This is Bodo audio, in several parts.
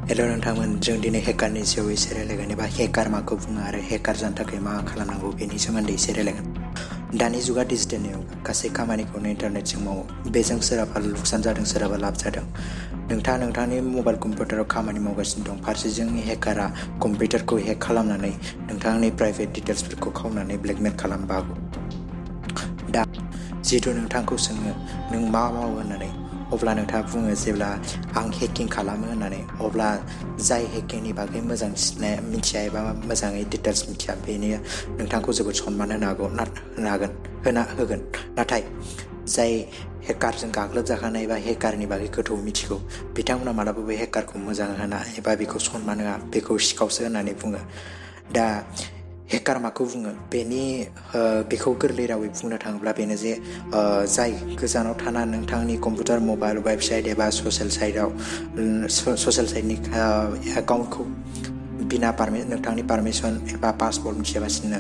हेलो नोंथांमोन जों दिनै हेकारनि सायाव एसे रायलायगोन एबा हेकार माखौ बुङो आरो हेकार जानो थाखाय मा खालामनांगौ बेनि सोमोन्दै एसे रायलायगोन। दानि जुगा डिजिटेलनि गासै खामानिखौनो इन्टारनेटजों मावो। बेजों सोरहाबा लुकसान जादों सोरहाबा लाब जादों। नोंथाङा नोंथांनि मबाइल कम्पिउटाराव खामानि मावगासिनो दं। फारसेजों हेकारा कम्पिउटारखौ हेक खालामनानै नोंथांनि प्राइभेट डिटेल्सफोरखौ खावनानै ब्लेकमेल खालामनो हागौ। दा जिहेतु नोंथांखौ सोङो नों मा मावो होननानै, अब्ला नोंथाङा बुङो जेब्ला आं हेकिं खालामो होननानै, अब्ला जाय हेकिंनि बागै मोजां मिथिया एबा मोजाङै डिटेल्स मिथिया बेनो नोंथांखौ जोबोद सनमान होगोन। नाथाय जाय हेकारजों गाग्लोबजाखानाय एबा हेकारनि बागै गोथौ मिथिगौ बिथांमोना मालाबाबो हेकारखौ मोजां होना एबा बेखौ सनमान होआ, बेखौ सिखावसो होननानै बुङो। दा हेकार माखौ बुङो बेखौ गोरलै रावै बुंनो थाङोब्ला बेनो जे जाय गोजानाव थाना नोंथांनि कम्पिउटार, मबाइल, वेबसाइट एबा ससियेल साइटनि एकाउन्टखौ बिना नोंथांनि पारमिसन एबा पासवर्ड मिथियालासिनो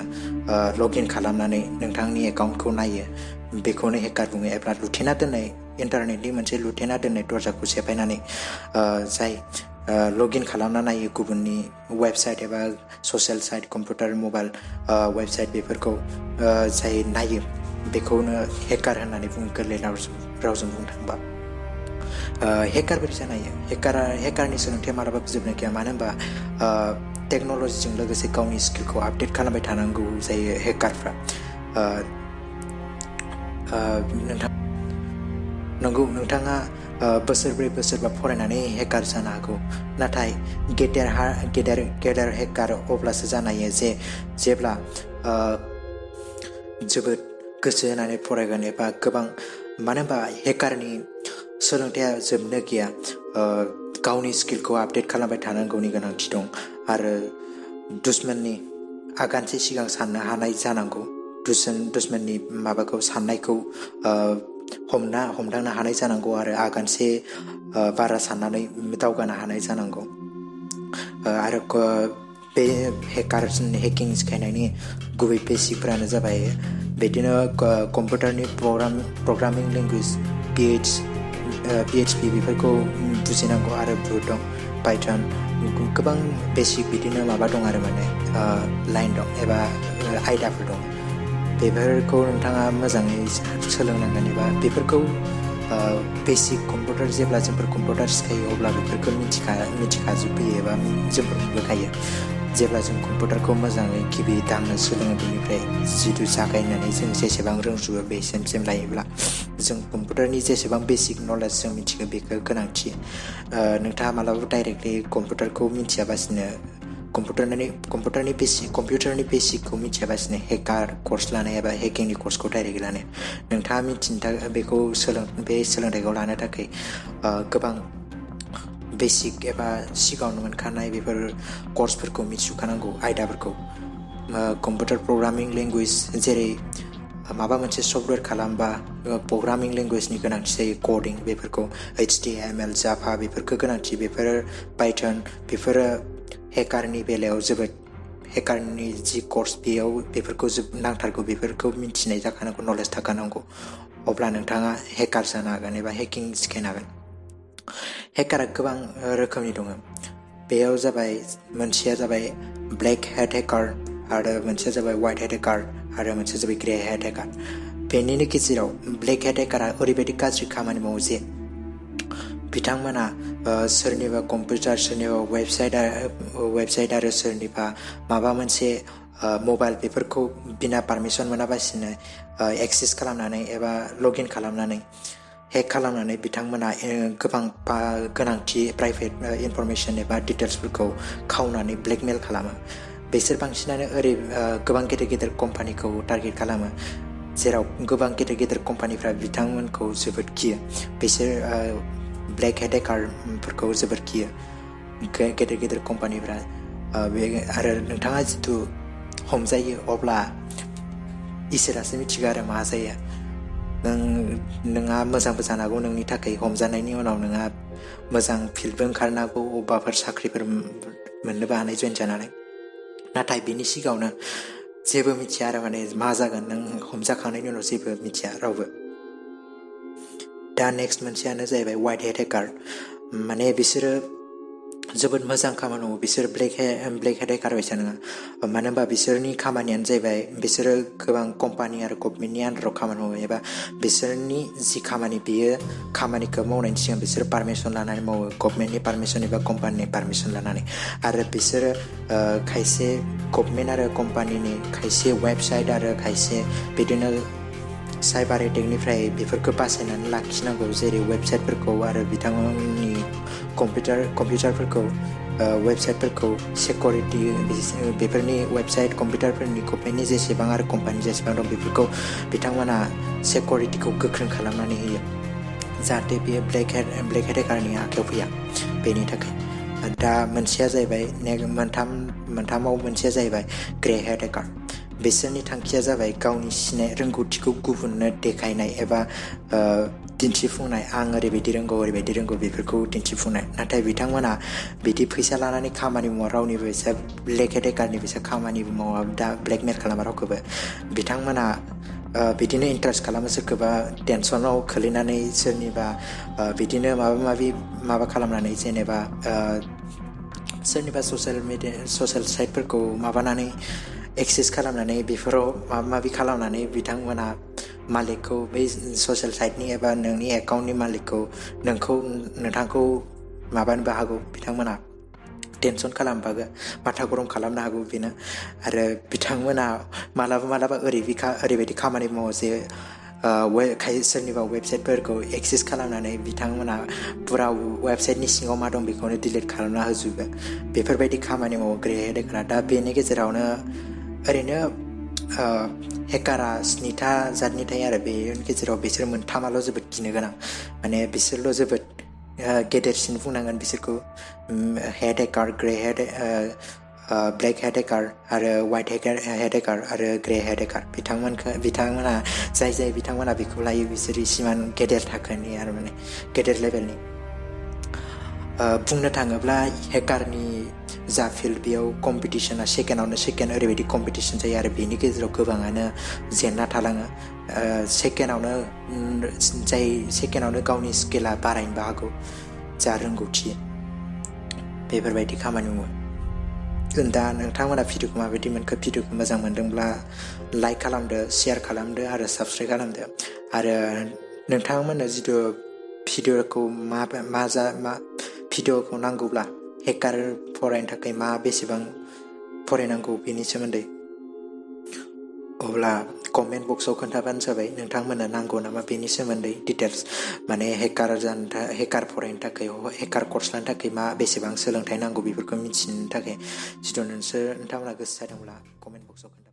लगइन खालामनानै नोंथांनि एकाउन्टखौ नायो, बेखौनो हेकार बुङो। एबा लुथेना दोननाय इन्टारनेटनि मोनसे लुथेना दोननाय दरजाखौ सेफायनानै जाय लगइन खालामना नायो गुबुननि वेबसाइट एबा social site, computer, mobile, website बेफोरखौ जाय नायो बेखौनो हेकार होननानै बुङो गोरलै रावजों बुंनो थाङोबा। हेकार बोरै जानो हायो? हेकारनि सोलोंथाइया मालाबाबो जोबनो गैया। मानो होनबा टेक्न'लजिजों लोगोसे गावनि स्किलखौ आपडेट खालामबाय थानांगौ जायो हेकारफ्रा। नोंथाङा बोसोरब्रै बोसोरबा फरायनानै हेकार जानो हागौ, नाथाय गेदेर हेकार अब्लासो जानो हायो जेब्ला जोबोद गोसो होनानै फरायगोन एबा गोबां। मानो होनबा हेकारनि सोलोंथाइया जोबनो गैया। गावनि स्किलखौ आपडेट खालामबाय थानांगौनि गोनांथि दं आरो दुश्मननि आगानसे सिगां साननो हानाय जानांगौ। दुश्मननि माबाखौ साननायखौ हमदांनो हानाय जानांगौ आरो आगानसे बारा साननानै दावगानो हानाय जानांगौ। आरो बे हेकिं सिखायनायनि गुबै बेसिकफोरानो जाबाय बिदिनो कम्पिउटारनि प्रग्रामिं लेंगुवेज PHP बेफोरखौ बुजिनांगौ आरो बुट, पाइथन गोबां बेसिक बिदिनो माबा दं आरो लाइन दं एबा आयदाफोर दं। बेफोरखौ नोंथाङा मोजाङै सोलोंनांगोन एबा बेफोरखौ बेसिक कम्पिउटार जेब्ला जोंफोर कम्पिउटार सिखायो अब्ला बेफोरखौ मिथिखाजोबफैयो एबा जोंफोर नुबोखायो। जेब्ला जों कम्पिउटारखौ मोजाङै गिबि दांनो सोलोङो बेनिफ्राय जिथु जागायनानै जों जेसेबां रोंजोबो बेसिम लायोब्ला जों कम्पिउटारनि जेसेबां बेसिक नलेज जों मिथिगौ बेखौ गोनांथि। नोंथाङा मालाबाबो डाइरेक्टलि कम्पिउटारखौ मिथियाबासिनो कम्पिउटारनि बेसिकखौ मिथियाबासिनो हेकार कर्स लानाय एबा हेकिंनि कर्सखौ डाइरेक्ट लानाय, नोंथाङा मिथिनो थाखाय बे सोलोंथाइखौ लानो थाखाय गोबां बेसिक एबा सिगाङावनो मोनखानाय बेफोर कर्सफोरखौ मिथिजोबखानांगौ। आयदाफोरखौ कम्पिउटार प्रग्रामिं लेंगुवेज जेरै माबा मोनसे सफ्टवेयर खालामबा प्रग्रामिं लेंगुवेजनि गोनांथि जायो, कडिं बेफोरखौ HTML, जाभा बेफोरखौ गोनांथि। बेफोरो पाइथन बेफोरो हेकारनि बेलायाव जोबोद, हेकारनि जि कर्स बेफोरखौ नांथारगौ। बेफोरखौ मिथिनाय जाखानांगौ, नलेज थाखानांगौ, अब्ला नोंथाङा हेकार जानो हागोन एबा हेकिं सिखायनो हागोन। हेकारा गोबां रोखोमनि दङ। बेयाव जाबाय मोनसेया जाबाय ब्लेक हेड हेकार आरो मोनसेया जाबाय व्हाइट हेड हेकार आरो मोनसेया जाबाय ग्रे हेड हेकार। बेनिनो गेजेराव ब्लेक हेड हेकारा ओरैबायदि गाज्रि खामानि मावो जे बिथांमोना सोरनिबा कम्पिउटार, सोरनिबा वेबसाइट आरो सोरनिबा माबा मोनसे मबाइल बेफोरखौ बिना पारमिसन मोनाबासिनो एक्सेस खालामनानै एबा लगइन खालामनानै हेक खालामनानै बिथांमोना गोबां गोनांथि प्राइभेट इनफरमेसन एबा डिटेल्सफोरखौ खावनानै ब्लेकमेल खालामो। बिसोर बांसिनानो गोबां गेदेर कम्पानिखौ टारगेट खालामो, जेराव गोबां गेदेर कम्पानिफ्रा बिथांमोनखौ जोबोद गियो। बिसोर ब्लेक हेड हेकारफोरखौ जोबोद गियो गेदेर कम्पानिफ्रा। आरो नोंथाङा जिथु हमजायो अब्ला इसोरासो मिथिगौ आरो मा जायो। नोंहा मोजांबो जानो हागौ, नोंनि थाखाय हमजानायनि उनाव नोंहा मोजां फिल्डबो ओंखारनो हागौ, अबेबाफोर साख्रिफोर मोननोबो हानाय जइन जानानै। नाथाय बिनि सिगाङावनो जेबो मिथिया आरो मा जागोन, नों हमजाखांनायनि उनाव जेबो मिथिया रावबो। दा नेक्स्ट मोनसेयानो जाहैबाय व्हाइट हेड हेकार। बिसोरो जोबोद मोजां खामानि मावो बिसोर ब्लेक हेड हेकार बायसा नङा मानो होनबा बिसोरनि खामानियानो जाहैबाय बिसोरो गोबां कम्पानि आरो गभर्नमेन्टनि आन्डाराव खामानि मावो एबा बिसोरनि जि खामानि बेयो खामानिखौ मावनायनि सिगां बिसोरो पारमिसन लानानै मावो गभर्नमेन्टनि पारमिसन एबा कम्पानिनि पारमिसन लानानै आरो बिसोरो खायसे गभर्नमेन्ट आरो कम्पानिनि खायसे वेबसाइट आरो खायसे बिदिनो साइबार एटेकनिफ्राय बेफोरखौ बासायनानै लाखिनांगौ जेरै वेबसाइटफोरखौ आरो बिथांमोननि कम्पिउटारफोरखौ वेबसाइटफोरखौ सिकिउरिटि बेफोरनि वेबसाइट कम्पिउटारफोरनि गभर्नमेन्टनि जेसेबां आरो कम्पानि जेसेबां दं बेफोरखौ बिथांमोना सिकिउरिटिखौ गोख्रों खालामनानै होयो जाहाथे बेयो ब्लेक हेड हेकारनि आखायाव फैया बेनि थाखाय दा मोनसेया जाहैबाय मोनथामाव मोनसेया जाहैबाय ग्रे हेड हेकार बिसोरनि थांखिया जाबाय गावनि रोंगौथिखौ गुबुननो देखायनाय एबा दिन्थिफुंनाय आं ओरैबायदि रोंगौ बेफोरखौ दिन्थिफुंनाय नाथाय बिथांमोना बिदि फैसा लानानै खामानि मावा रावनिबो फैसा ब्लेक हेड हेकारनि फैसा खामानिबो मावा दा ब्लेकमेल खालामा रावखौबो बिथांमोना बिदिनो इन्टारेस्ट खालामो सोरखौबा टेनसनाव खोलैनानै सोरनिबा बिदिनो माबा खालामनानै जेनेबा सोरनिबा ससियेल साइटफोरखौ माबानानै एक्सेस खालामनानै बेफोराव माबा खालामनानै बिथांमोना मालिकखौ बै ससियेल साइटनि एबा नोंनि एकाउन्टनि मालिकखौ नोंथांखौ माबानोबो हागौ बिथांमोना टेनसन खालामबाबो माथा गरम खालामनो हागौ बेनो आरो बिथांमोना मालाबा ओरैबायदि खामानि मावो जे सोरनिबा वेबसाइटफोरखौ एक्सेस खालामनानै बिथांमोना फुरा वेबसाइटनि सिङाव मा दं बेखौनो डिलिट खालामना होजोबो बेफोरबायदि खामानि मावो ग्रे हेड हेकारा दा बेनि गेजेरावनो ओरैनो हेकारा 7था जातनि थायो आरो बेनि गेजेराव बिसोर मोनथामाल' जोबोद गिनो गोनां माने बिसोरल' जोबोद गेदेरसिन बुंनांगोन बिसोरखौ हेड हेकार ग्रे हेड ब्लेक हेड हेकार आरो व्हाइट हेड हेकार आरो ग्रे हेड हेकार बिथांमोना जाय बिथांमोना बेखौ लायो बिसोर इसिमान गेदेर थाखोनि आरो माने गेदेर लेभेलनि बुंनो थाङोब्ला हेकारनि जा फिल्ड बेयाव कम्पिटिसना सेकेन्डआवनो सेकेन्ड ओरैबायदि कम्पिटिसन जायो आरो बेनि गेजेराव गोबाङानो जेनना थालाङो सेकेन्डआवनो गावनि स्किला बारायनोबो हागौ जा रोंगौथि बेफोरबायदि खामानि मावो दा नोंथांमोना भिडिअखौ माबायदि मोनखो भिडिअखौ मोजां मोनदोंब्ला लाइक खालामदो शेयार खालामदो आरो साबस्क्राइब खालामदो आरो नोंथांमोननो जिथु भिडिअखौ भिडिअखौ नांगौब्ला हेकार फरायनो थाखाय बेसेबां फरायनांगौ बेनि सोमोन्दै अब्ला कमेन्ट बक्सआव खोन्थाबानो जाबाय नोंथांमोननो नांगौ नामा बेनि सोमोन्दै डिटेल्स माने हेकार फरायनो थाखाय हेकार कर्स लानो थाखाय बेसेबां सोलोंथाइ नांगौ बेफोरखौ मिथिनो थाखाय जिथु नोंथांमोना गोसो जादोंब्ला कमेन्ट बक्सआव